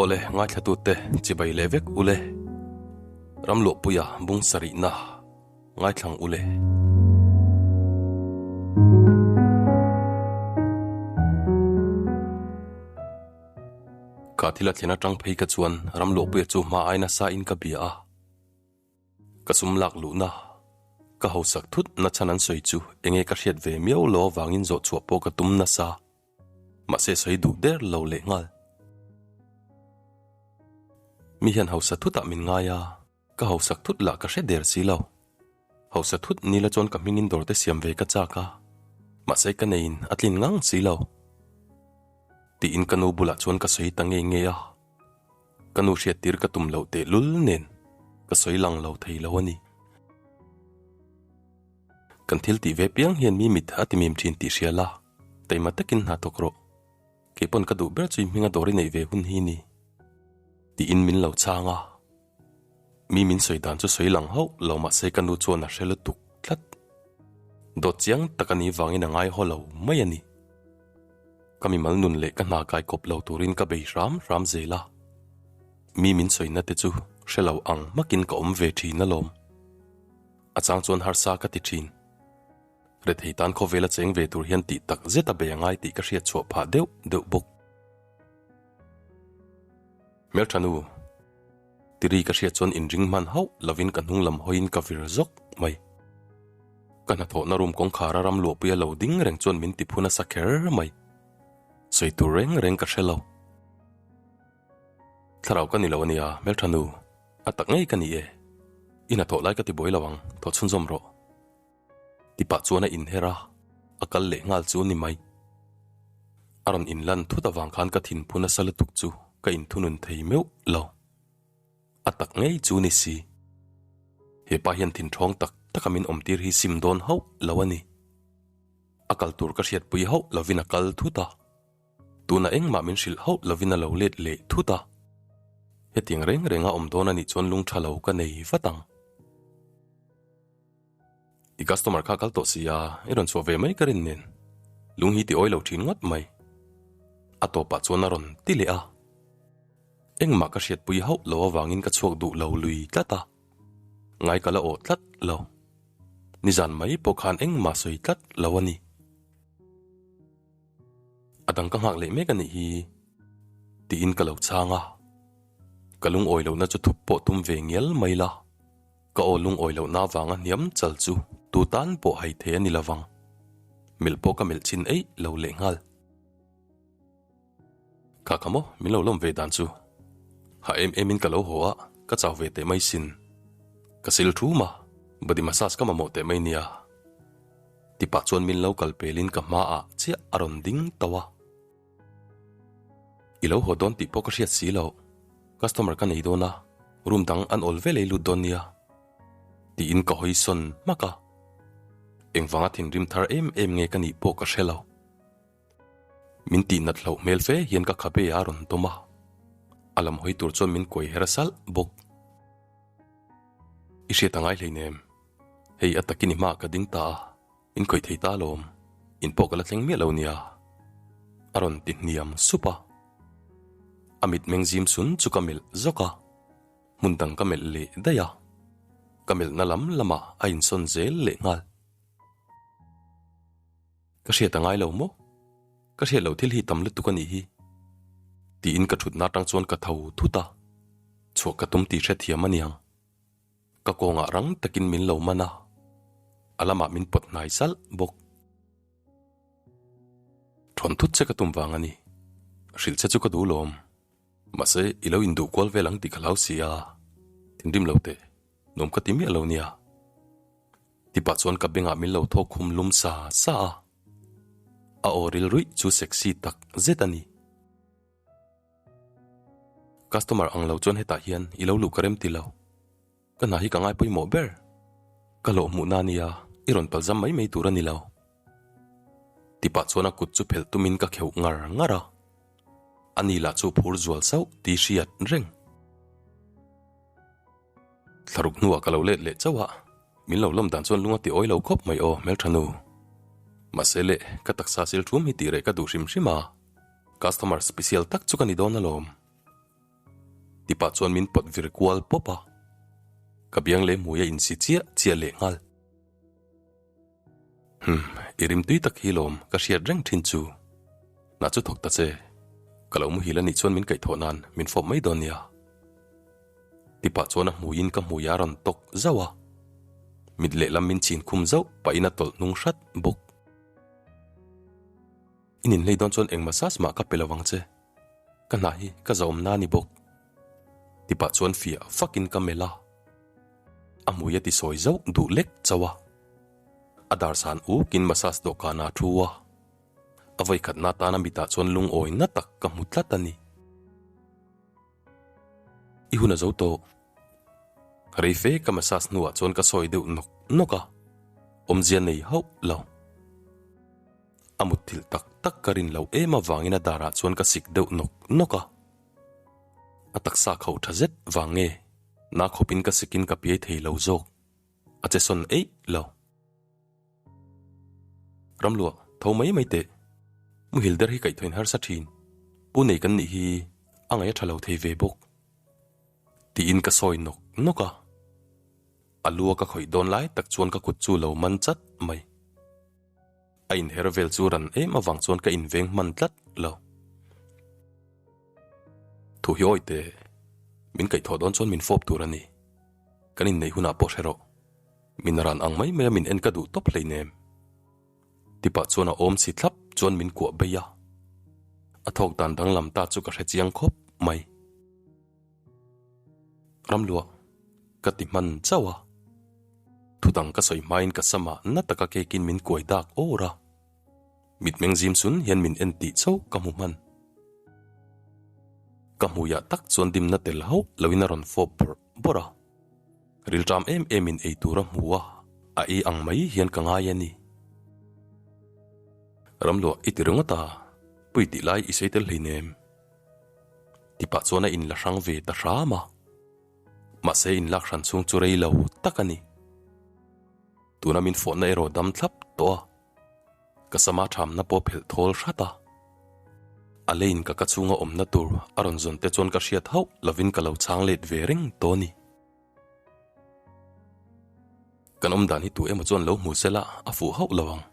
Awle, ngaithlatute chibai leh vek ule. Ramluahpuia bung sarihna ngaithlang ule. Ka thil a thlen atang phei ka chuan Ramluahpuia chu hma ai nasa in ka bia a. Ka sum lak luhna, ka hausak thut na chhan an sawi chu enge ka hriat ve miau lo avangin zawh chhuah pawh ka tum nasa. Mahse sawi duh der lo leh nghal. Mi hian hausa thutah min ngai a, ka hausak thut lah ka hre der si lo. Hausa thut ni la chuan ka hmingin dawr te siam ve ka chak a, mahse ka neiin a tlin ngang si lo. Tiin ka nu bulah chuan ka sawi ta ngei ngei a. Ka nu hriattir ka tum loh tehlul nen ka sawi lang lo thei lo a ni. Kan thil tih ve piang hian mi mit a ti mim thin tih hria la, taima takin hna thawk rawh. Kei pawn ka duh ber chu i hminga dawr i neih ve hun hi ni. Tiin min lo chhang a. Mi min sawi dan chu sawi lang hauh lo mahse ka nu chuan a hre lutuk tlat. Dawt chiang tak a nih vangin a ngai haw lo mai a ni. Ka mimal nun leh ka hna kai kawp lo turin ka bei hram hram zel a. Mi min sawina te chu hre lo ang hmakin ka awm ve thin alawm. A chang chuan harsa ka ti thin. Rethei tan khawvela cheng ve tur hian tih tak zet a bei a ngai tih ka hriat chhuah phah deuh deuh bawk. Hmeltha nu, tiri ka hriat chuan inring hman hauh lovin ka hnung lam hawiin ka vir zawk mai. Ka hnathawhna room kawngkhara ram luahpuia lo ding reng chuan min ti phu nasa kher mai. Sawi tur reng reng ka hre lo. Thlarau ka ni lo ania, hmeltha nu, a tak ngei ka ni e. I hnathawh lai ka ti buai lo ang, thaw chhunzawm rawh. Ti pah chuan a inher a, a kal leh nghal chu ni mai. A rawn inlan thut avang khan ka thinphu nasa lutuk chu ka inthunun thei meuh lo. A tak ngei chu ni si. He pa hian thinthawng tak taka min awmtir hi sim dawn hauh lo a ni. A kal tur ka hriatpui hauh lovin a kal thut a. Tuna engmah min hrilh hauh lovin a lo let leh thut a. Hetiang reng renga awm dawn a nih chuan lung tha lo ka nei vat ang. I customer kha kal tawh si a, i rawn chhuah ve mai ka rin nen. Lung hi ti awi lo thin ngawt mai. A tawpah chuan a rawn ti leh a. Engmah ka hriatpui hauh lo avangin ka chhuak duh lo lui tlat a. Ngai ka la awh tlat lo. Nizan mai pawh khan engmah sawi tlat lo a ni. A dang ka nghak leh mek a nih hi tiin ka lo chhang a. Ka lungawi lohna chu thup pawh tum ve ngial mai la. Ka aw lungawi lohna avanga hniam chal chu tu tan pawh hai thei a ni lovang. Melh pawh ka melh chin eih lo leh nghal. Kha kha maw min lo lawm ve dan chu. Ha em em in ka lo haw a, ka chau ve teh mai sin. Ka sil thum a, body massage ka mamawh teh mai nia. Ti pah chuan min lo kal pelin ka hma ah chiah a rawn ding tauh a. I lo haw dawn tih pawh ka hriat si lo, customer ka nei dawn a, room dang an awl ve lei lut dawn nia. Tiin ka hawi sawn hmak a. Engvanga thinrim thar em em nge ka nih pawh ka hre lo. Min tih nat hlauh hmel fe hian ka khabe a rawn dawm a, a lam hawi tur chuan min kuai her salh bawk. I hriat a ngai hleinem, hei a takin i hmaah ka ding ta a, in khawih thei ta alawm, in pawh ka la thleng miah lo nia, a rawn ti hniam sup a. A mitmeng zim sun chu ka melh zawk a, hmun dang ka melh leh daih a, ka melhna lam lamah a insawn zel leh nghal. Ka hriat a ngai lo maw? Ka hriat loh thil hi tam lutuk a nih hi. Tiin ka thutna atang chuan ka tho thut a, chhuah ka tum tih hrethiam a niang. Ka kawngah rang takin min lo man a, a lamah min pawt hnai salh bawk. Thawn thut che ka tum vang a ni, hrilh che chu ka duh lawm. Mahse, i lo induh kual vel ang tih ka hlau si a, thinrim lo teh, nuam ka ti miah lo nia. Tipah chuan ka bengah min lo thawk khum lum sa sa a, a aw ril ruih chu sexy tak zet a ni. Customer ang lo chuan hetah hian i lo luh ka rem ti lo, ka hna hi ka ngai pawimawh ber, ka hlawh hmuhna a nia, i rawn palzam mai mai tur a ni lo. Tipah chuan a kut chu phelh tumin ka kheuh ngar ngar a, ani lah chu phur zual sauh tih hriat reng. Thlaruk hnuah ka lo let leh chauh a, min lo lawm dan chuan lung a ti awi lo khawp mai aw hmeltha nu. Mahse le, ka taksa sil thum hi tih reh ka duh hrim hrim a, customer special tak chu ka ni dawn alawm. Tipah chuan min pawt vir kual pawp a, ka biang leh hmui a insi chiah chiah leh nghal. Humm, i rimtui tak hi lawm ka hriat reng thin chu. Nah chu thawk ta che, ka lo muhil a nih chuan min kaihthawh nan min fawp mai dawn nia. Tipah chuan a hmuiin ka hmui a rawn tawk zauh a, mit lehlam min chin khum zauh pahin a tawlh hnung hrat bawk. I ninhlei dawn chuan eng massage mah ka pe lo ang che, ka hna hi ka zahawmna a ni bawk. Tipah chuan fiah fakin ka melh a, a hmui a ti sawi zauh duh lek chauh a. A dar san ukin massage dawhkanah a thu a, a vawikhatna atana mitah chuan lungawi na tak ka hmu tlat a ni. I hun a zo tawh. Rei fe ka massage hnuah chuan ka sawi deuh nawk nawk a, awmzia nei hauh lo. A mutthilh tak tak ka rin loh em avangin a darah chuan ka sik deuh nawk nawk a. A taksa khauh tha zet vang nge na khawpin ka sikin ka piai thei lo zawk. A che sawn eih lo. Ramluah, tho mai mai teh. Muhil der hi kaihthawin harsa thin. Pu nei kan nih hi a ngaih a tha lo thei ve bawk. Tiin ka sawi nawk nawk a. A lu a ka khawih dawn lai tak chuan ka kut chu lo man chat mai. A inher vel chu ran em avang chuan ka inveng hman tlat lo. Thu hi awi teh, min kaihthawh dawn chuan min fawp tur a ni. Kan inneih hunah pawh hre rawh. Min ran ang mai mai a min en ka duh tawp hleinem. Tipah chuan a awm si thlap chuan min kuah bei a. A thawk dan danglam ta chu ka hre chiang khawp mai. Ramluah, ka ti hman chauh a. Thudang ka sawi hmain ka samah na taka kekin min kuai dak awr a. Mitmeng zim sun hian min en tih chauh ka hmu hman. Ka hmuiah tak chuan dimna tel hauh loin a rawn fawp bawrh bawrh a. Rilṭam em emin ei tur a hmu a, a ei ang mai hian ka ngai a ni. Ramluah i ti ringawt a, pui tih lai i sawi tel hleinem. Tipah chuan a inla hrang ve ta hram a. Mahse inlak hran chhung chu rei lo tak a ni. Tuna min fawhna erawh dam thlap tawh a. Ka sama thamna pawh phelh thawl hrat a. A leiin ka ka chhunga awmna tur a rawn zawn te chuan ka hriat hauh lovin ka lo chhang let ve reng tawh a ni. Kan awm dan hi tu emaw chuan lo hmu sela a fuh hauh lo ang.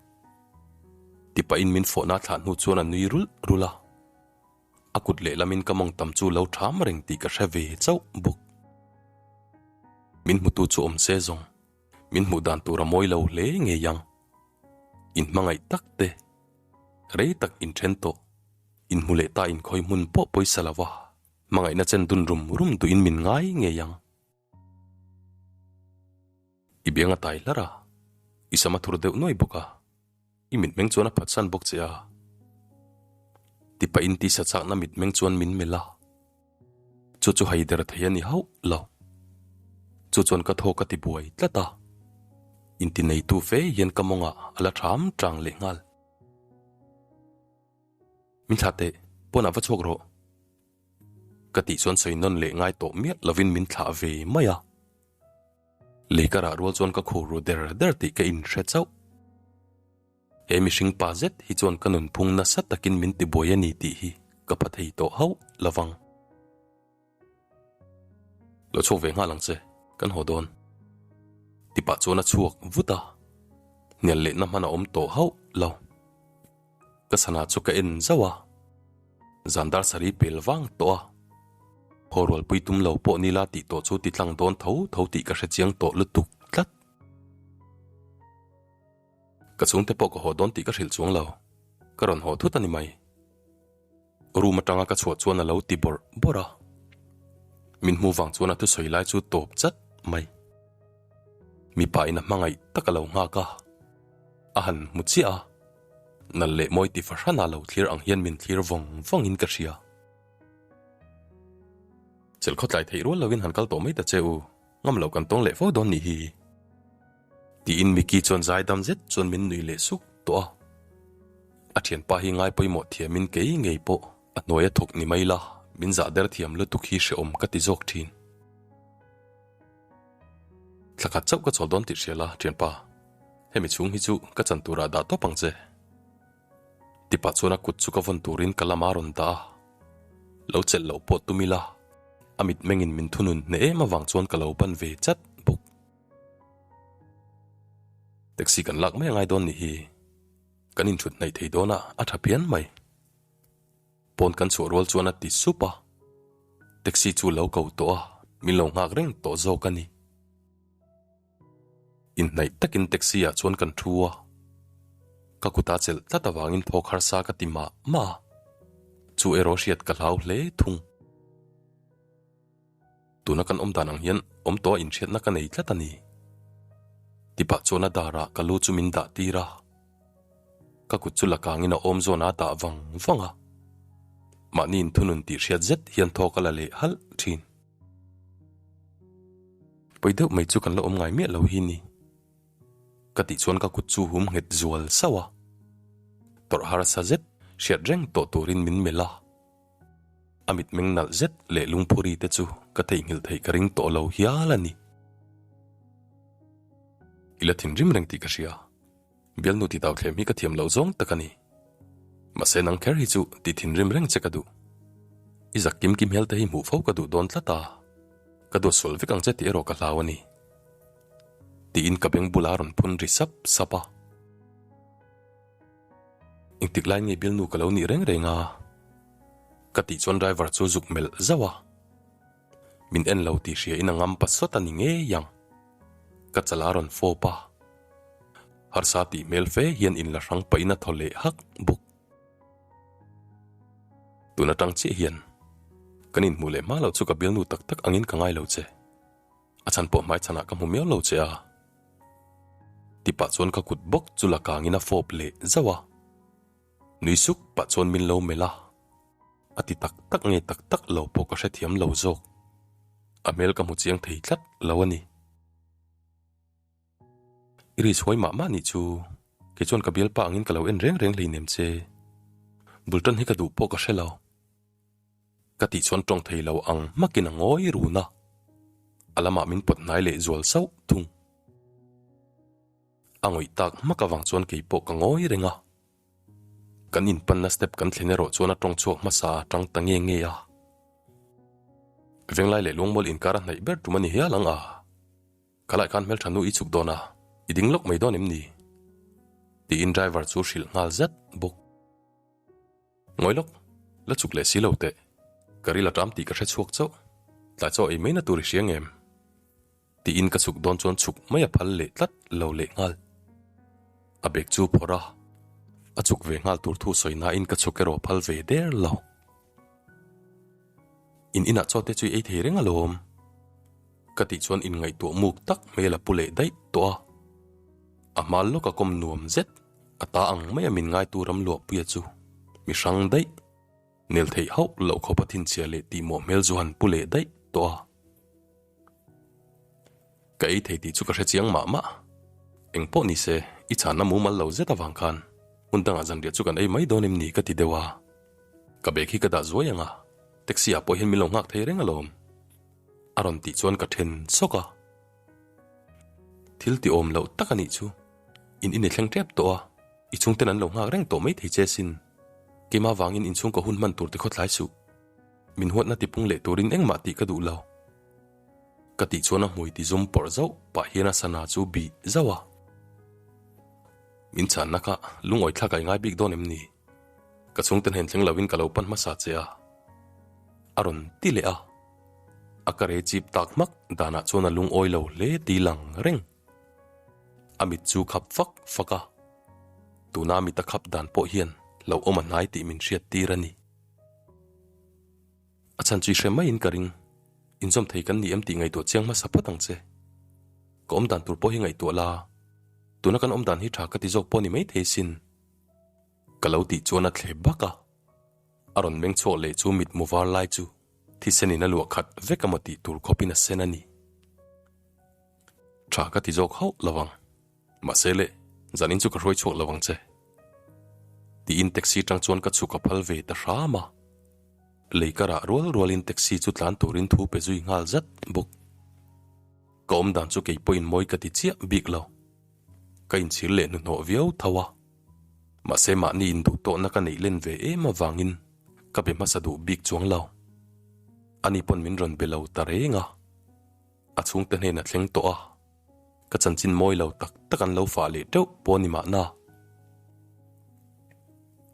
Tipahin min fawhna thlah hnu chuan a nui rulh rulh a. A kut lehlamin ka mawng tam chu lo ṭham reng tih ka hre ve chauh bawk. Min hmutu chu awm se zawng. Min hmuh dan tur a mawi lo hle ngei ang. Inhmangaih tak te, rei tak inthen tawh, inhmu leh ta inkhawi hmun pawh pawisa lo va, hmangaihna chen dun rum rum duhin min ngai ngei ang. I biang a tai hlar a, i sam a thur deuh nuai bawk a. I mitmeng chuan a phatsan bawk che a. Tipahin tisa chakna mitmeng chuan min melh a. Chu chu haider thei a ni hauh lo. Chu chuan ka thaw ka ti buai tlat a. Intineitu fe hian ka mawngah a la ṭham ṭang leh nghal. Min thlah teh, pawnah va chhuak rawh. Ka tih chuan sawi nawn leh ngai tawh miah lovin min thlah ve mai a. Lei ka rah rual chuan ka khur ru der der tih ka inhre chauh. He mihring pa zet hi chuan ka nunphung nasa takin min tibuai a ni tih hi ka pha thei tawh hauh lovang. Lo chhuak ve nghal ang che, kan haw dawn. Tipah chuan a chhuak vut a, hnial lehna hman a awm tawh hauh lo. Ka sana chu ka en zauh a, zan dar sarih pel vang tawh a. Haw rualpui tum lo pawh nila tih tawh chu ti tlang dawn tho tho tih ka hre chiang tawh lutuk tlat. Ka chhungte pawh ka haw dawn tih ka hrilh chuang lo, ka rawn haw thut a ni mai. Room atanga ka chhuah chuan a lo ti bawrh bawrh a, min hmu vang chuan a thusawi lai chu tawp chat mai. Mipa in a hmangaih tak a lo nghak a, a han hmu chiah a, nal leh mawi ti fahran a lo thlir ang hian min thlir vawng vawng in ka hria. Chelh khawtlai theih rual lovin han kal tawh mai ta che u, ngam loh kan tawng leh fo dawn nih hi. Tiin Mickey chuan zaidam zet chuan min nui leh suk tawh a. A thianpa hi ngai pawimawh thiamin kei ngei pawh a hnuai a thawk ni mai la, min zah der thiam lutuk hi hrehawm ka ti zawk thin. Thla khat chauh ka chawl dawn tih hria la, thianpa. Hemi chhung hi chu ka chan turah dah tawp ang che. Tipah chuan a kut chu ka vawn turin ka lama rawn dah a. Lo chelh loh pawh tum ila. A mitmengin min thunun hneh em avang chuan ka lo ban ve chat bawk. Taxi kan lak mai a ngai dawn nih hi. Kan inthut hnaih thei dawn a, a tha phian mai. Pawn kan chhuah rual chuan a ti sup a. Taxi chu lo ko tawh a, min lo nghak reng tawh zawk a ni. Inhnaih takin taxi ah chuan kan thu a, ka kut a chelh tlat avangin thawk harsa ka ti mah mah a, chu erawh hriat ka hlau hle thung. Tuna kan awm dan ang hian awm tawh a inhriatna ka nei tlat a ni. Tipah chuan a darah ka lu chu min dah tir a, ka kut chu la kangin a awm zawn a dah vang vang a, mahni inthunun tih hriat zet hian thawk a la leh halh thin. Pawi deuh mai chu kan la awm ngai miah lo hi ni. Ka tih chuan ka kut chu hum nghet zual sauh a. Tawrh harsa zet hriat reng tawh turin min melh a. A mitmeng nalh zet leh lungphuri te chu ka theihnghilh theih ka ring tawh lo hial a ni. I la thinrim reng tih ka hria. Bialnu ti tau thlem hi ka thiam loh zawng tak a ni. Mahse nang kher hi chu ti thinrim reng che ka duh. I zak kim kim hmel te hi hmuh fo ka duh dawn tlat a, ka duat sual vek ang che tih erawh ka hlau a ni. Tiin ka beng bulah a rawn phun ri sap sap a. Engtik lai nge bialnu ka lo nih reng reng a? Ka tih chuan driver chu zuk melh zauh a. Min en lo tih hria in a ngam pa sawt a ni ngei ang. Ka chala rawn fawp a. Harsa tih hmel fe hian in la hrang pahin a thaw leh hak bawk. Tun atang chiah hian kan inhmuh leh hma loh chu ka bialnu tak tak angin ka ngai lo che. A chhan pawh hmaichhanah ka hmu miau lo che a. Tipah chuan ka kut bawk chu la kangin a fawp leh zauh a. Nui suk pah chuan min lo melh a. A ti tak tak nge tak tak lo pawh ka hrethiam lo zawk. A hmel ka hmu chiang thei tlat lo a ni. I ri chhuai mah mah nih chu kei chuan ka bialpa angin ka lo en reng reng hleinem che. Bul tan hi ka duh pawh ka hre lo. Ka tih chuan tawng thei lo ang hmakin a ngawi run a. A lamah min pawt hnai leh zual sauh thung. A ngawih tak hmak avang chuan kei pawh ka ngawi reng a. Kan inpanna step kan thlen erawh chuan a tawng chhuak hmasa a tang ta nge nge a. Venglai leh Luangmual inkar a hnaih ber tum a ni hial ang a. Khalai khan hmeltha nu i chhuk dawn a, i ding lawk mai dawn em ni? Tiin driver chu hrilh nghal zat bawk. Ngawi lawk, la chhuk leh si lo teh. Ka ril a ṭam tih ka hre chhuak chauh. Tlai chaw ei mai na tur i hria ngem? Tiin ka chhuk dawn chuan chhuk mai a phal leh tlat lo leh nghal. A bag chu phawrh a, a chhuk ve nghal tur thu sawi nain ka chhuk erawh phal ve der lo. In inah chaw te chu i ei thei reng alawm. Ka tih chuan inngaihtuah muk tak hmel a pu leh daih tawh a. A hma lawk a kawm nuam zet, a ta ang maia min ngaitu Ramluahpuia chu mi hrang daih. Nel theih hauh loh khawpa thinchhia leh tihmawh hmel chu han pu leh daih tawh a. Ka ei thei tih chu ka hre chiang mah mah. Eng pawh ni se, i chhanna mumal lo zet avang khan hmun dangah zanriah chu kan ei mai dawn em ni ka ti deuh a. Ka bag hi ka dah zuai ang a, taxi ah pawh hian min lo nghak thei reng alawm. A rawn tih chuan ka then sawk a. Thil ti awm loh tak a nih chu. In in i thleng tep tawh a, i chhungten an lo nghak reng tawh mai thei che sin. Keimah vangin inchhungkaw hun hman tur ti khawtlai suh. Min huatna tipung leh turin engmah tih ka duh lo. Ka tih chuan a hmui ti zum pawrh zauh pah hian a sana chu bih zauh a. Min chhanna kha lungawi thlak a i ngai bik dawn em ni? Ka chhungte hnen thleng lovin ka lo pan hmasa che a. A rawn ti leh a. A ka re chip tak hmak danah chuan a lungawi lo hle ti lang reng. A mit chu khap fak fak a. Tuna a mit a khap dan pawh hian hlauhawm a hnai tih min hriat tir a ni. A chhan chu i hre maiin ka ring. Inzawm thei kan ni em tih ngaihtuah chiang hmasa phawt ang che. Ka awm dan tur pawh hi ngaihtuah la, tuna kan awm dan hi tha ka ti zawk pawh ni mai thei sin. Ka lo tih chuan a thle bak a, a rawn meng chhuak leh chu mitmu var lai chu thisen in a luah khat vek emaw tih tur khawpin a sen a ni. Tha ka ti zawk hauh lo ang. Mahse le, zanin chu ka hruai chhuak lo ang che. Tiin taxi tang chuan ka chhuk a phal ve ta hram a. Lei ka rah rual rualin taxi chu tlan turin thu pe zui nghal zat bawk. Ka awm dan chu kei pawhin mawi ka ti chiah bik lo. Ka inchhir leh hnuhnawh viau tho a. Mahse mahni induh tawhna ka neih len ve em avangin ka be hmasa duh bik chuang lo. Ani pawn min rawn be lo ta reng a, a chhungte hnen a thleng tawh a, ka chanchin mawi lo tak tak an lo fah leh teuh pawh a ni mahna.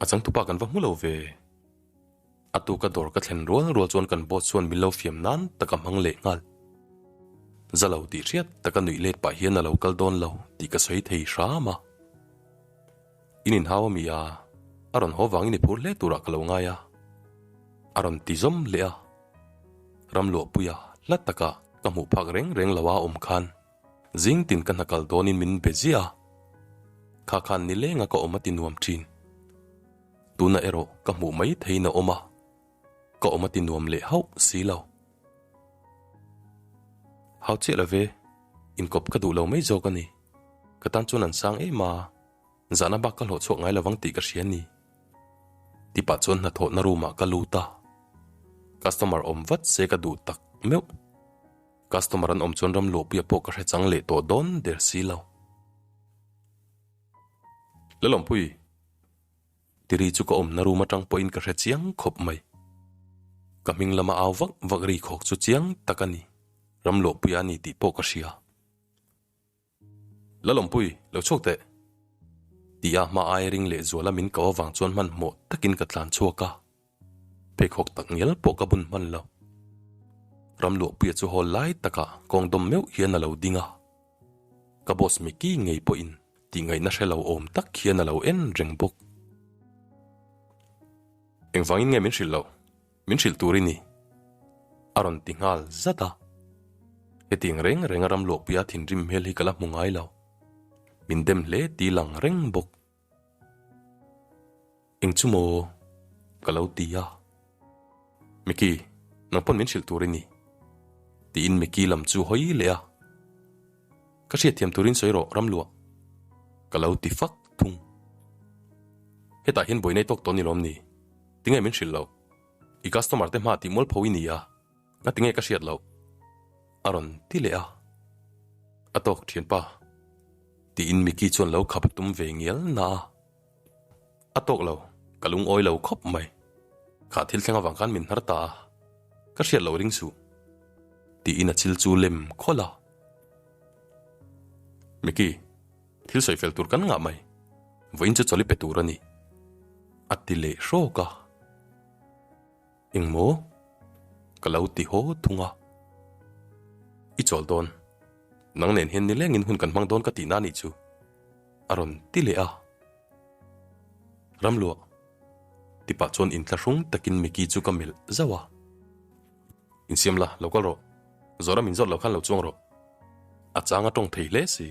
A changtupa kan va hmu lo ve. A tuka dawr ka thlen rual rual chuan kan boss chuan min lo fiam nan tak a hmang leh nghal. Za lo tih hriat taka nuih let pah hian a lo kal dawn lo tih ka sawi thei hram a. In inhau a mi a, a rawn haw vangin i phur hle turah ka lo ngai a, a rawn ti zawm leh a. Ramluahpuia hla taka ka hmuh phak reng reng lo a awm khan zing tin ka hna kal dawnin min be ziah a, kha khan nilenga ka awm a ti nuam thin. Tuna erawh ka hmuh mai theiin a awm a, ka awm a ti nuam leh hauh si lo. Hau chiah lo ve, inkawp ka duh lo mai zawk a ni. Ka tan chuan an sang em a, zahna bak ka hlawh chhuak ngai lovang tih ka hria a ni. Tipah chuan hnathawhna room ah ka lut a, customer awm vat se ka duh tak meuh. Customer an awm chuan ram luahpuia pawh ka hre chang leh tawh dawn der si lo. Lalawmpui. Tiri chu ka awmna room atang pawhin ka hre chiang khawp mai. Ka hming lama au vak vak ri khawk chu chiang tak a ni. Ram luahpuia a ni tih pawh ka hria. Lalawmpui, lo chhuak teh! Ti a hma aia ring leh zuala min ko avang chuan hmanhmawh takin ka tlan chhuak a. Pheikhawk tak ngial pawh ka bun hman lo. Ramluahpuia chu hawl lai takah kawng dawm meuh hian a lo ding a. Ka boss Mickey ngei pawhin tih ngaihna hre lo awm tak hian a lo en reng bawk. Engvangin nge min hrilh loh? Min hrilh tur i ni. A rawn ti nghal zat a. Hetiang reng reng a Ramluahpuia thinrim hmel hi ka la hmu ngai lo. Min dem hle ti lang reng bawk. Eng chu maw? Ka lo ti a. Mickey, nang pawn min hrilh tur i ni. Tiin Mickey lam chu hawi leh a. Ka hriatthiam turin sawi rawh Ramluah. Ka lo ti fak thung. Hetah hian buainai tawk tawh ni lawm ni? Tinge min hrilh loh? I customer te hma tih mualpho i ni a, nga tinge ka hriat loh? A rawn ti leh a. A tawk thianpa. Tiin Mickey chuan lo khap a tum ve ngial na a. A tawk lo, ka lungawi lo khawp mai. Kha thil thleng avang khan min hnar ta a, ka hriat loh ring suh. Tiin a chil chu lem khawlh a. Mickey, thil sawi fel tur kan ngah mai. Vawiin chu chawli pe tur a ni. A ti leh hrawk a. Engmaw? Ka lo ti haw thung a. I chawl dawn. Nang nen hian nilengin hun kan hmang dawn ka tihna anih chu. A rawn ti leh a. Ramluah. Tipah chuan inthlahrung takin Mickey chu ka melh zauh a. Insiam la, lo kal rawh. Zawra min zawt lo khan lo chuang rawh. A chang a tawng thei hle si.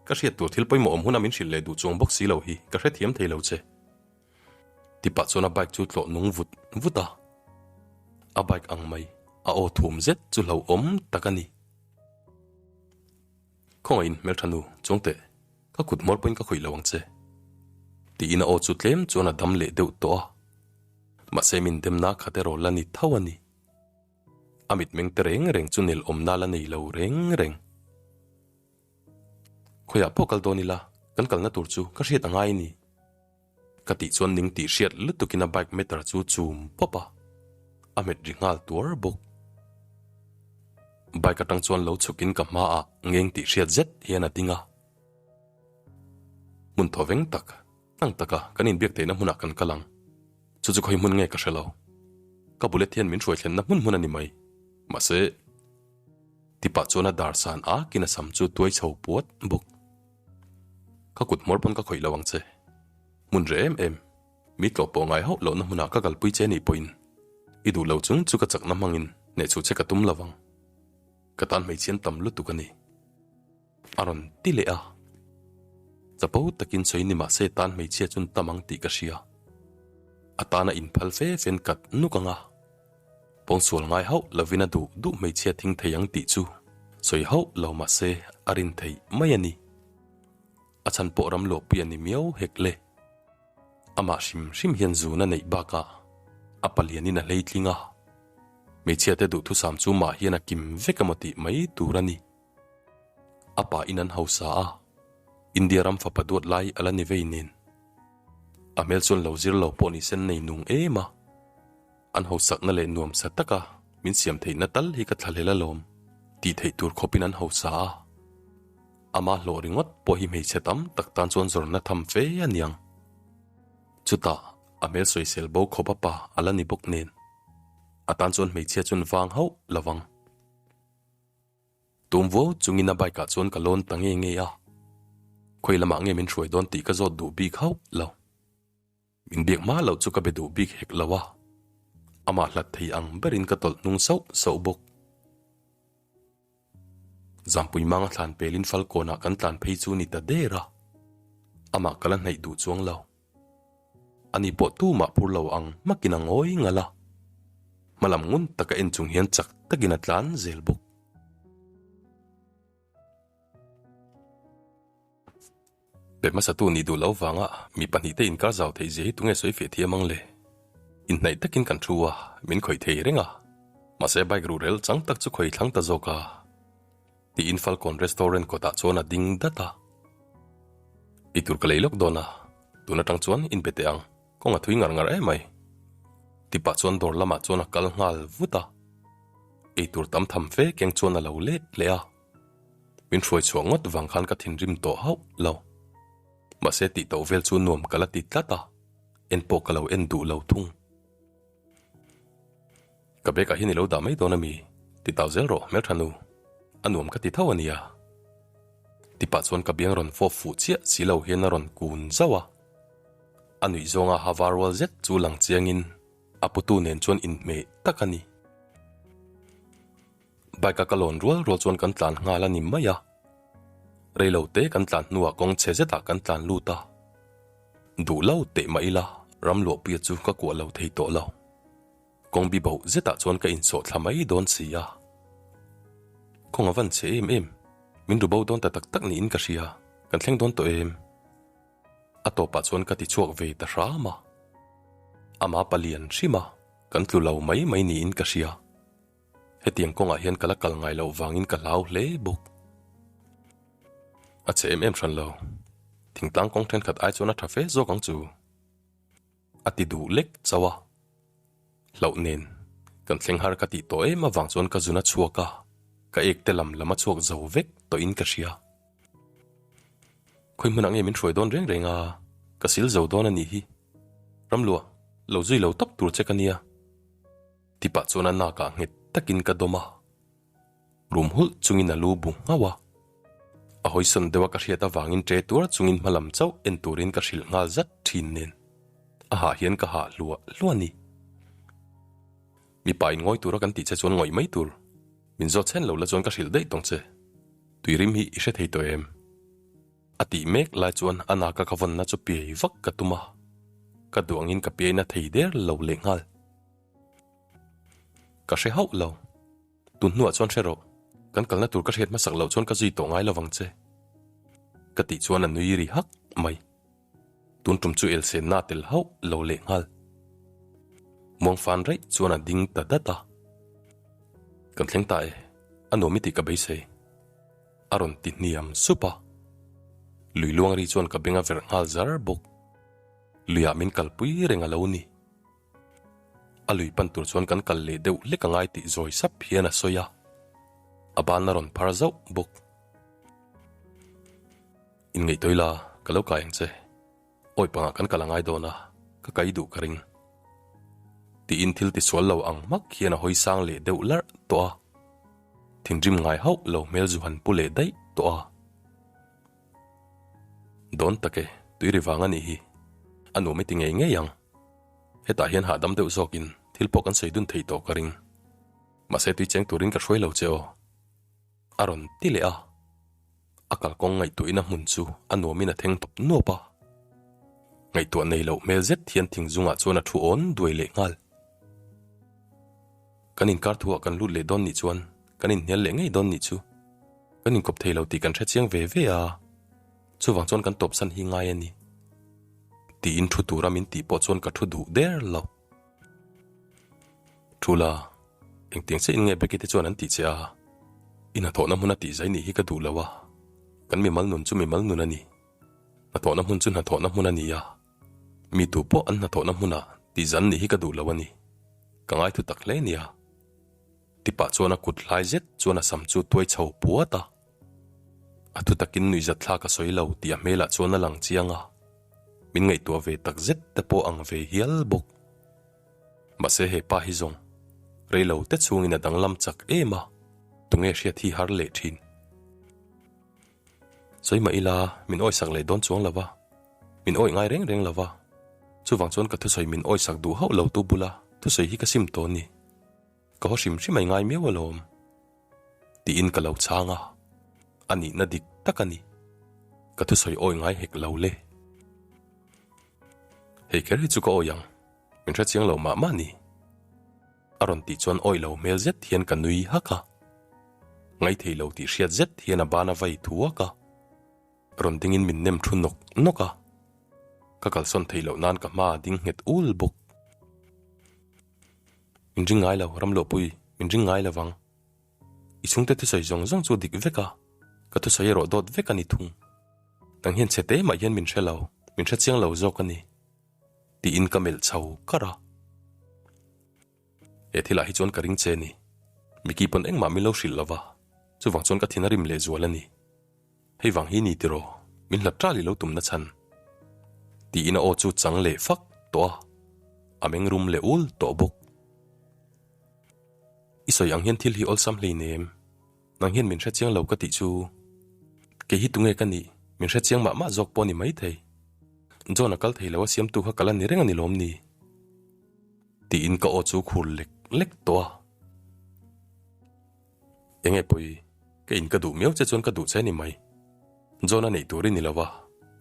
Ka hriat tur thil pawimawh awm huna min hrilh leh duh chuang bawk si lo hi ka hrethiam thei lo che. Tipah chuan a bike chu tlawh nung vut vut a. A bike ang mai, a aw thum zet chu hlauhawm tak a ni. Khawngaihin hmeltha nu, chuang teh, ka kut hmawr pawhin ka khawih lo ang che. Tiin a aw chu tlem chuan a dam leh deuh tawh a. Mahse min demna khat erawh la ni tho a ni. A mitmeng te reng reng chu nel awmna la nei lo reng reng. Khawiah pawh kal dawn ila, kan kalna tur chu ka hriat a ngai a ni. Ka tih chuan ning tih hriat lutukin a bike meter chu chum pawp a, a hmet ri nghal tuar bawk. Bike atang chuan lo chhukin ka hmaah ngeng tih hriat zet hian a ding a. Hmun thaw veng tak, tlang taka kan inbiak theihna hmunah kan kal ang. Chu chu khawi hmun nge ka hre lo. Ka bullet hian min hruai thlenna hmun hmun a ni mai. Mahse. Tipah chuan a dar san akin a sam chu tuai chho puat bawk. Ka kut hmawr pawn ka khawih lo ang che. Hmun reh em em, mi tlawh pawh ngai hauh lohna hmunah ka kalpui che nih pawhin i duh lo chung chu ka chakna hmangin hnehchhuh che ka tum lo vang. Ka tan hmeichhian tam lutuk a ni. A rawn ti leh a. Chapo takin sawi ni mahse tan hmeichhia chun tam ang tih ka hria. A tana inphal fe fen kat nuk ang a. Pawngsual ngai hauh lovin a duh duh hmeichhia thing thei ang tih chu sawi hauh lo mahse a rin theih mai a ni. A chhan pawh ram luahpui a ni miau hek le. Amah hrim hrim hian zun a neih bakah a palianin a hleitling a. Hmeichhiate duhthusam chu mah hian a kim vek emaw tih mai tur a ni. A pa in an hausa a, India ram fapa duat lai a la ni vei nen. A hmel chuan lo zir lo pawh ni sen nei nung em a. An hausakna leh nuamsa taka Min siam theihna tal hi ka thlahlel alawm tih theih tur khawpin an hausa a. Ama hlawh ringawt pawh hi hmeichhe tam tak tan chuan zawrna tham fe a niang. Chutah a hmel sawisel bo khawp a pa a la ni bawk nen. A tan chuan hmeichhia chuan vang hauh lo vang. Tum vuau chungin a bike ah chuan ka lawn ta nge nge a. Khawi lamah nge min hruai dawn tih ka zawt duh bik hauh lo. Min biak hma loh chu ka be duh bik hek lo a, amah hlat thei ang berin ka tawlh hnung sauh sauh bawk. Zampui manga thlan pelin Falkawnah kan tlan phei chu ni ta der a, amah ka la hnaih duh chuang lo. Ani pawh tumah phur lo ang hmakin a ngawi ngal a, hmalam ngun taka en chung hian chak takin a tlan zel bawk. Pe hmasatu nih duh lo vanga mi pahnihte inkar zau theih zia hi tunge sawi feh thiam ang le? Inhnaih takin kan thu a, min khawih thei reng a. Mahse bike ruhrel chang tak chu khawi thlang ta zawk a. Tiin Falcon restaurant kawtah chuan a ding dat a. I tur ka lei lawk dawn a, tun atang chuan inbe teh ang, kawng a thui ngar ngar em mai. Tipah chuan dawr lamah chuan a kal nghal vut a. Eitur tam tham fe keng chuan a lo let leh a. Min hruai chhuah ngawt vang khan ka thinrim tawh hauh lo. Mahse tih tawh vel chu nuam ka la ti tlat a, en pawh ka lo en duh lo thung. Ka bag ah hian i lo dah mai dawn a mi? Ti tau zel rawh hmeltha nu. A nuam ka ti tho a nia. Ti pah chuan ka biang rawn fawp fuh chiah si lo hian a rawn kun zauh a. A nuih zawnga ha var rual zet chu lang chiangin a putu nen chuan inhmeh tak a ni. Bike a ka lawn rual rual chuan kan tlan nghal a ni mai a. Reilo te kan tlan hnuah kawng chhe zetah kan tlan lut a. Duh lo teh mah ila ram luahpuia chu ka kuah lo thei tawh lo. Kawng bi boh zetah chuan ka insawh thla mai dawn si a. Kawng a van chhe em em, min ru bo dawn ta tak tak niin ka hria, kan thleng dawn tawh em? A tawpah chuan ka ti chhuak ve ta hram a. Ama palian hrim a, kan tlu lo mai mai niin ka hria. Hetiang kawngah hian ka la kal ngai loh vangin ka hlau hle bawk. A che em em hran lo. Thingtlang kawng thenkhat ai chuan a tha fe zawk ang chu. A ti duh lek chauh a. Hlauh nen, kan thleng har ka tih tawh em avang chuan ka zun a chhuak a, ka ek te lam lam a chhuak zo vek tawhin ka hria. Khawi hmunah nge min hruai dawn reng reng a, ka sil zo dawn a nih hi. Ramluah, lo zui lo tawp tur che ka nia. Ti pah chuan a nakah nghet takin ka dawm a, rum hulh chungin a lu bu nghauh a. A hawisawn deuh a ka hriat avangin ṭe tuar chungin hmalam chauh en turin ka hrilh nghal zat ṭhin nen a hah hian ka hah hluah hluah a ni. Mipa in ngawi tura kan tih che chuan ngawih mai tur, min zawt chhen lo la chuan ka hrilh daih tawng che. Tuirim hi i hre thei tawh em? A tih mek lai chuan a naka ka vawnna chu piai vak ka tum a, ka duh angin ka piaina thei der lo lehnghal. Ka hre hauh lo. Tun hnuah chuan hre rawh. Kan kalna tur ka hriat hmasak loh chuan ka zui tawh ngai lovang che. Ka tih chuan a nui ri hak mai. Tun tum chu elsenna a tel hauh lo leh nghal. Muangfan raih chuan a ding ta dat a. Kan thleng ta e, a nuam i tih ka beisei. A rawn ti hniam sup a. Lui luang ri chuan ka beng a verh nghal zar bawk. Luiah min kalpui reng a lo ni. A lui pan tur chuan kan kal leh deuh hlek a ngai tih zawi sap hian a sawi a, a ban a rawn phar zauh bawk. Inngaihtuah ila ka lo kai ang che, awi pangah kan kal a ngai dawn a, ka kai duh ka ring. Tiin thil tisual lo ang hmak hian a hawi sang leh deuh larh tawh a, thinrim ngai hauh lo hmel zu han pu leh daih tawh a. Dawn tak e, tui ri vang a nih hi. A nuam i ti ngei ngei ang. Hetah hian hahdam deuh zawkin thil pawh kan sawi dun thei tawh ka ring. Mahse tui cheng turin ka hruai lo che aw. A rawn ti leh a. A kalkawng ngaihtuahina hmun chu a nuamin a theng tawp nuap a. Ngaihtuah nei loh hmel zet hian thing zungah chuan a thu awn duai leh nghal. Kan inkar thuah kan lut leh dawn nih chuan kan inhnial leh ngei dawn nih chu. Kan inkawp thei lo tih kan hre chiang ve ve a, chuvang chuan kan tawpsan hi ngai a ni. Tiin thu tura min tih pawh chuan ka thu duh der lo. Thu la, engtiang chiah in nge Becky te chuan an tih che a, i hnathawhna hmuna tih zai nih hi ka duh lo a, kan mimal nun chu mimal nun a ni, hnathawhna hmun chu hnathawhna hmun a ni a, mi tu pawh an hnathawhna hmuna tih zan nih hi ka duh lo a ni, ka ngai thu tak hle nia. Tipah chuan a kut hlai zet chuan a sam chu tuai chho puat a. A thutakin nuihzatthlak a sawi lo tih a hmelah chuan a lang chiang a, min ngaihtuah ve tak zet te pawh ang ve hial bawk. Mahse he pa hi zawng reilo te chhungin a danglam chak em a, tunge hriat hi har leh thin. Sawi mah ila min awisak leh dawn chuang lo va, min awi ngai reng reng lo va, chuvang chuan ka thusawi min awisak duh hauh lo tu bula thusawi hi ka sim tawh a ni. Ka haw hrim hrim a i ngai miau alawm. Tiin ka lo chhang a, a nihna dik tak a ni. Ka thusawi awi ngai hek lo le. Hei kher hi chu ka awi ang, min hrechiang lo mah mah ni. A rawn tih chuan awi lo hmel zet hian ka nui hak a. Ngaithei lo tih hriat zet hian a ban a vai thuak a. Rawn dingin min nem thu nawk nawk a. Ka kalsawn theih loh nan ka hma a ding nghet ul bawk. Min ring ngai lo, Ramluahpui, min ring ngai lovang. I chhungte thusawi zawng zawng chu dik vek a, ka thusawi erawh dawt vek a ni thung. Nang hian chhe te mah hian min hre lo, min hre chiang lo zawk a ni, tiin ka melh chho kar a. He thilah hi chuan ka ring che a ni. Mickey pawn engmah min lo hrilh lo va, chuvang chuan ka thin a rim lehzual a ni. Hei vang hi ni tiraw, min hlat ṭal i lo tum na chhan. Tiin a aw chu chang leh fak tawh a, a meng rum leh ul tawh bawk. I sawi ang hian thil hi awlsam hleinem, nang hian min hrechiang lo ka tih chu. Kei hi tunge ka nih, min hrechiang mah mah zawk pawh ni maithei. John a kal thei lo a siamtu kha ka la ni reng a ni lawm ni? Tiin ka aw chu khur lek lek tawh a. Enge pawi, ka in ka duh miau che chuan ka duh che ni mai. John a neih tur i ni lo va,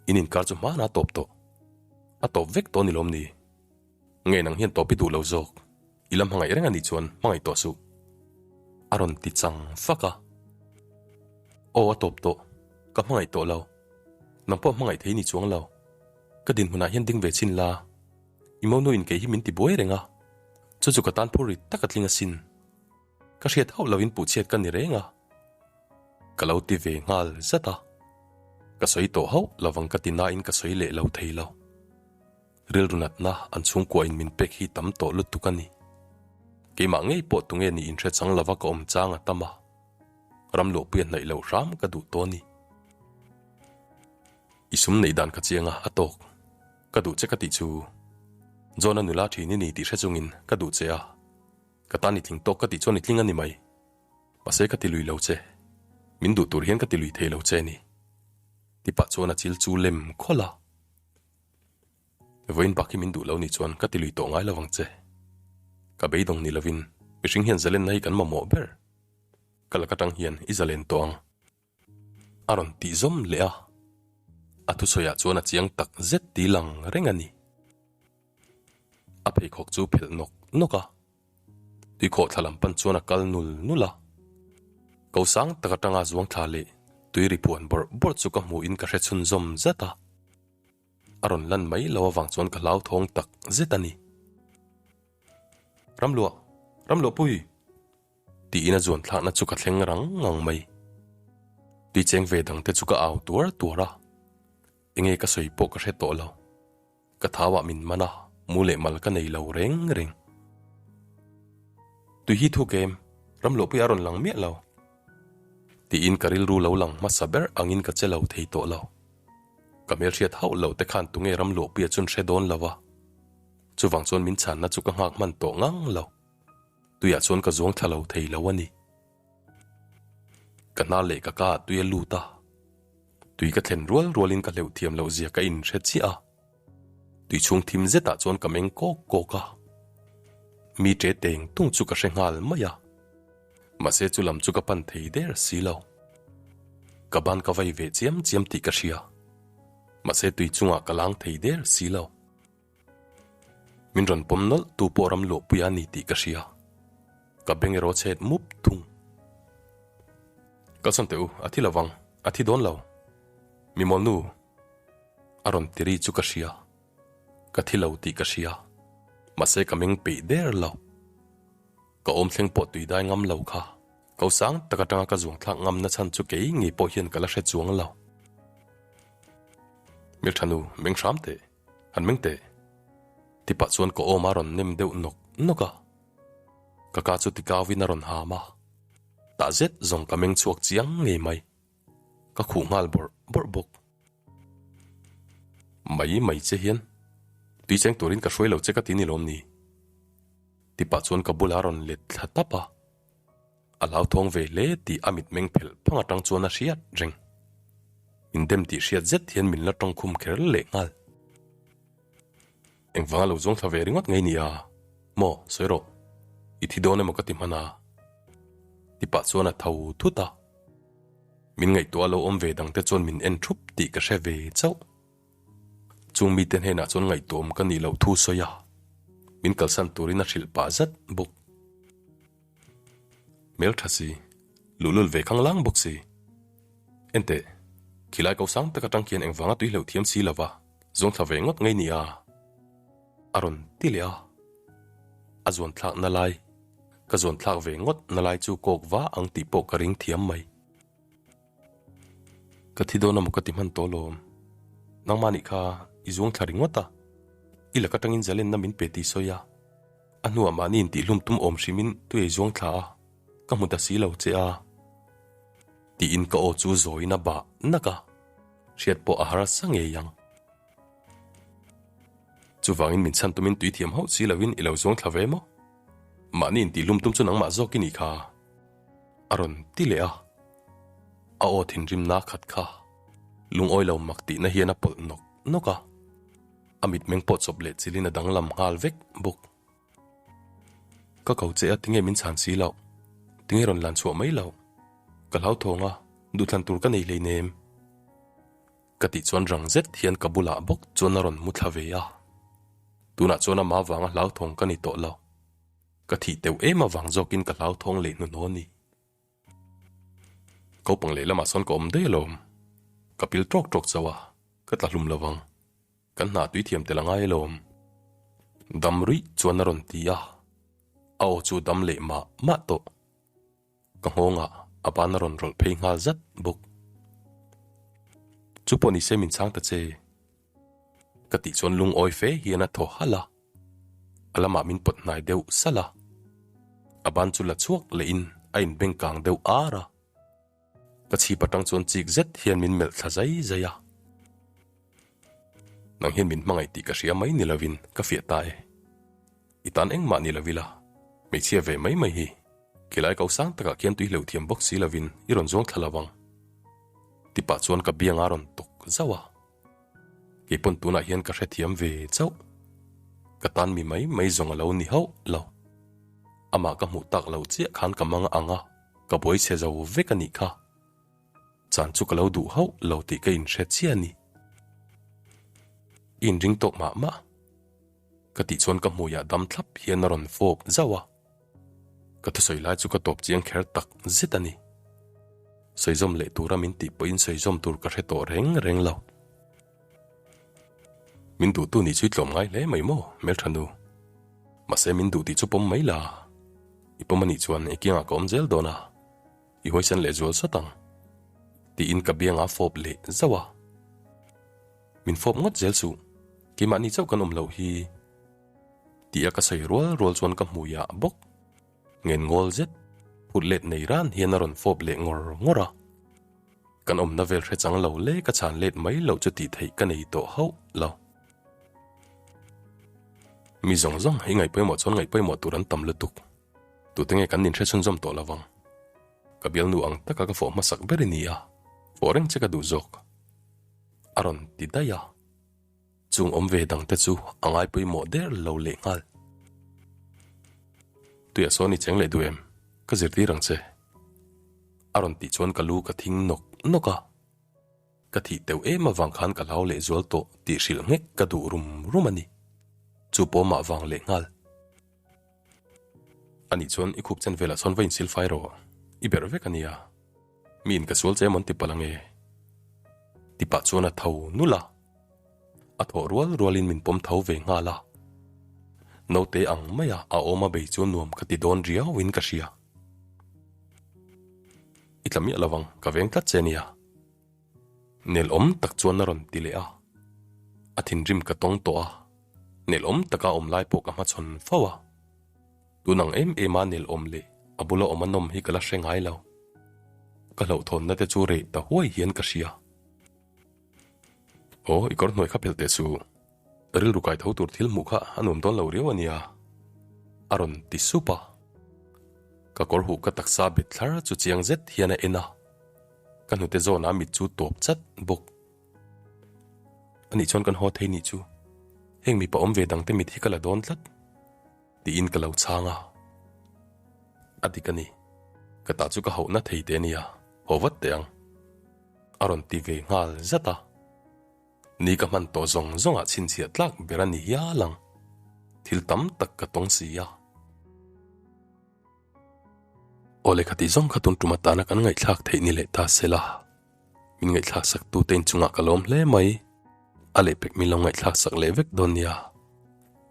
in inkar chu hmanah a tawp tawh. A tawp vek tawh ni lawm ni? Nge nang hian tawp i duh lo zawk? I la hmangaih reng a nih chuan hmangaih tawh suh. A rawn ti chang fak a. Aw a tawp tawh, ka hmangaih tawh lo. Nang pawh hmangaih thei ni chuang lo. Ka dinhmunah hian ding ve chhin la. I monu in kei hi min ti buai reng a. Chu chu ka tan phur rit tak a tling asin. Ka hriat hauh loin puhchhiat ka ni reng a, ka lo ti ve nghal zat a. Ka sawi tawh hauh lovang ka ti nain ka sawi leh lo thei lo. Rilru natna an chhungkuain min pek hi tam tawh lutuk a ni. Keimah ngei pawh tunge nih inhre chang lova ka awm chang a tam a, ramluahpui a hnaih loh hram ka duh tawh a ni. I sum neih dan ka chiang a, a tawk. Ka duh che ka tih chu John-a nula thin i ni tih hre chungin ka duh che a. Ka tan i tling tawk ka tih chuan i tling a ni mai. Mahse ka ti lui lo che. Min duh tur hian ka ti lui thei lo che a ni. Tipah chuan a chil chu lem khawlh a. Vawiin bak hi min duh lo ni chuan ka ti lui tawh ngai lo vang che. Ka beidawng ni lovin mihring hian zalenna hi kan mamawh ber. Ka lak atang hian i zalen tawh ang. A rawn tih zawm leh a. A thusawiah chuan a chiang tak zet ti lang reng a ni. A pheikhawk chu phelh nawk nawk a, tuikhawh thla lam pan chuan a kal nul nul a. Ko sang tak atanga zuang thla leh tui ri phuan bawrh bawrh chu ka hmuhin ka hre chhunzawm zat a. A rawn lan mai lo avang chuan ka hlauthawng tak zet a ni. Ramluah! Ramluahpui! Tiin a zuan thlakna chu ka thleng rang ngang mai. Tui cheng ve dangte chu ka au tuar tuar a, enge ka sawi pawh ka hre tawh lo. Ka thauah min man a, mu leh mal ka nei lo reng reng. Tui hi thuk em, Ramluahpui a rawn lang miah lo. Tiin ka rilru lo lang hmasa ber angin ka che lo thei tawh lo. Ka hmelhriat hauh lo te khan tunge Ramluahpuia chun hre dawn lo a. Chuvang chuan min chhanna chu ka nghak hman tawh ngang lo. Tuiah chuan ka zuang thla lo thei lo a ni. Ka hnar leh ka ka ah tui a lut a. Tui ka thlen rual rualin ka hleuh thiam loh zia ka inhre chiah a. Tui chhung thim zetah chuan ka meng kawk kawk a. Mi ṭe teng tung chu ka hre nghal mai a. Mahse chu lam chu ka pan thei der si lo. Ka ban ka vai ve chiam chiam tih ka hria. Mahse tui chungah ka lang thei der si lo. Min rawn pawm nawlh tu pawh ram luahpui a ni tih ka hria. Ka beng erawh chhet mup thung. Kalsawn teh u, a thi lovang, a thi dawn lo. Mi mawlnu a rawn ti ri chu ka hria. Ka thi lo tih ka hria. Mahse ka meng peih der lo. Ka awm thleng pawh tui dai ngam lo kha. Ko sang tak atanga ka zuang thlak ngam na chhan chu kei ngei pawh hian ka la hre chuang lo. Hmelthanu, meng hram teh. Han meng teh. Tipah chuan ka awm a rawn nem deuh nawk nawk a. Ka ka chu tikauin a rawn ham a, tah zet zawng ka meng chhuak chiang ngei mai. Ka khuh nghal bawrh bawrh bawk. Mai mai che hian tui cheng turin ka hruai lo che ka ti ni lawm ni? Ti pah chuan ka bulah a rawn let thla tap a. A hlauthawng ve hle tih a mitmeng phelh phang atang chuan a hriat reng. Min dem tih hriat zet hian min la tawngkhum kher leh nghal. Engvanga lo zawng thla ve ringawt ngei nia maw sawi rawh, i thi dawn emaw ka ti hman a? Ti pah chuan a tho thut a. Min ngaihtuah lo awm ve dangte chuan min en thup tih ka hre ve chauh. Chung mite hnenah chuan ngaihtuahawm ka nih loh thu sawi a, min kalsan turin a hrilh pah zat bawk. Hmel tha si, luhlul ve khanglang bawk si. Enteh, khilai ko sang tak atang khian engvanga tui hleuh thiam si lova zawng thla ve ngawt ngei nia? A rawn ti leh a. A zuan thlak na lai, ka zuan thlak ve ngawt na lai chu kawk va ang tih pawh ka ring thiam mai. Ka thi dawn amaw ka ti hman tawh lawm. Nangmah nih kha i zuang thla ringawt a, i lak atangin zalenna min pe tih sawi a. A hnuah mahni intihhlum tum awm hrimin tui ei zuang thla a, ka hmu ta si lo che a. Tiin ka aw chu zawiin a bah nak a, hriat pawh a harsa ngei ang. Chuvangin min chhan tumin tui thiam hauh si loin i lo zuang thla ve maw? Mahni intihhlum tum chu nangmah zawk i nih kha. A rawn ti leh a, a aw thinrimna khat kha lungawi lo mak tihna hian a pawlh nawk nawk a. A mitmeng pawh chawp leh chilin a danglam nghal vek bawk. Ka ko che a tinge min chhan si loh? Tinge rawn lan chhuah mai loh? Ka hlauthawng a, duhthlan tur ka nei hleinem. Ka tih chuan rang zet hian ka bulah bawk chuan a rawn mu thla ve a. Tunah chuan amah vanga hlauthawng ka ni tawh lo. Ka thih teuh em avang zawkin ka hlauthawng leh hnuhnawh a ni. Kopang lehlamah sawn ka awm daih alawm. Ka pil tawk tawk chauh a, ka tla hlum lovang. Kan hna tui thiam tel a ngai alawm. Dam ruih chuan a rawn ti a, a aw chu dam leh mah mah tawh. Ka nghawngah a ban a rawn rawlh phei nghal zat bawk. Chu pawh nise min chhang ta che. Ka tih chuan lungawi fe hian a thaw halh a, a lamah min pawt hnai deuh salh a. A ban chu la chhuak lehin a inbeng kang deuh ar a. Ka chhip atang chuan chik zet hian min melh thla zai zai a. Nang hian min hmangaih tih ka hria mai ni lovin ka fiah ta e. I tan engmah ni lo ila, hmeichhia ve mai mai hi khilai ko sang takah khian tui hleuh thiam bawk si lovin i rawn zawng thla lo ang. Ti pah chuan ka biang a rawn tawk zauh a. Kei pawn tunah hian ka hrethiam ve chauh. Ka tan mi mai mai zawng a lo ni hauh lo. Amah ka hmuh tak lo chiah khan ka mang ang a. Ka buai chhe zo vek a nih kha. Chan chu ka lo duh hauh lo tih ka inhre chiah a ni. I inring tawk mah mah. Ka tih chuan ka hmuiah dam thlap hian a rawn fawp zauh a. Ka thusawi lai chu ka tawp chiang kher tak zet a ni. Sawizawm leh tura min tih pawhin sawizawm tur ka hre tawh reng reng lo. Min duhtu nih chu i tlawm ngai hle mai maw, hmeltha nu. Mahse min duh tih chu pawm mai la. I pawm anih chuan i kiangah ka awm zel dawn a, i huaisen leh zual sawt ang. Tiin ka biangah a fawp leh zauh a. Min fawp ngawt zel suh, keimahni chauh kan awm loh hi. Tia ka sawi rual rual chuan ka hmuiah bawk. Ngen ngawl zet, phut let nei ran hian a rawn fawp leh ngawr ngawr a. Kan awmna vel hre chang lo le ka chhan let mai loh chu tih theih ka nei tawh hauh lo. Mi zawng zawng i ngaih pawimawh chuan ngaih pawimawh tur an tam lutuk. Tute nge kan inhre chhunzawm tawh lo vang. Ka bialnu ang taka ka fawh hmasak ber i ni a, fawh reng che ka duh zawk. A rawn ti daih a. Chung awm ve dangte chu a ngai pawimawh der lo leh nghal. Tuiah sawn i cheng leh duh em? Ka zirtir ang che. A rawn tih chuan ka lu ka thing nawk nawk a. Ka thih teuh em avang khan ka hlau leh zual tawh tih hrilh nghek ka duh rum rum a ni. Chu pawh mah vang leh nghal. Anih chuan i khup chen velah sawn va insil fai rawh. I berh vek a nia. Miin ka sual che emaw an ti palh ange. Ti pah chuan a tho nulh a. A thawh rual rualin min pawm tho ve nghal a. Naute ang maia a awm a bei chu nuam ka ti dawn riauin ka hria. I tla miah lovang, ka veng tlat che nia. Nelawm tak chuan a rawn ti leh a. A thinrim ka tawng tawh a, nelawm taka awm lai pawh ka hmachhawn fo a. Tun ang em em a nel awm leh a bula awm a nawm hi ka la hre ngai lo. Ka hlauhthawnna te chu reh ta huai hian ka hria. Aw, i kawr hnuai kha phelh teh suh. Rilru kai tho tur thil hmuh kha a nuam dawn lo riau a nia, a rawn ti sup a. Ka kawr huh ka taksa bet thlar chu chiang zet hian a en a. Ka hnute zawnah mit chu tawp chat bawk. Anih chuan kan haw thei nih chu. Heng mipa awm ve dangte mit hi ka la dawn tlat. Tiin ka lo chhang a. A dik a ni. Ka tah chu ka hauhna thei teh a nia, haw vat teh ang. A rawn ti ve nghal zat a. Ni ka hman tawh zawng zawngah chhinchhiah tlak ber a ni hial ang. Thil tam tak ka tawng si a. Aw lehkha tih zawng kha tun tum atana kan ngaihthlak theih ni leh ta se la. Min ngaihthlak sak tute inchungah ka lawm hle mai. A lehpek min lo ngaihthlak sak leh vek dawn nia.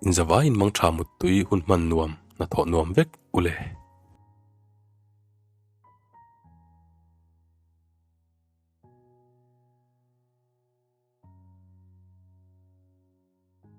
Inzavaiin mangtha muttui hun hman nuam, hnathawh nuam vek u le.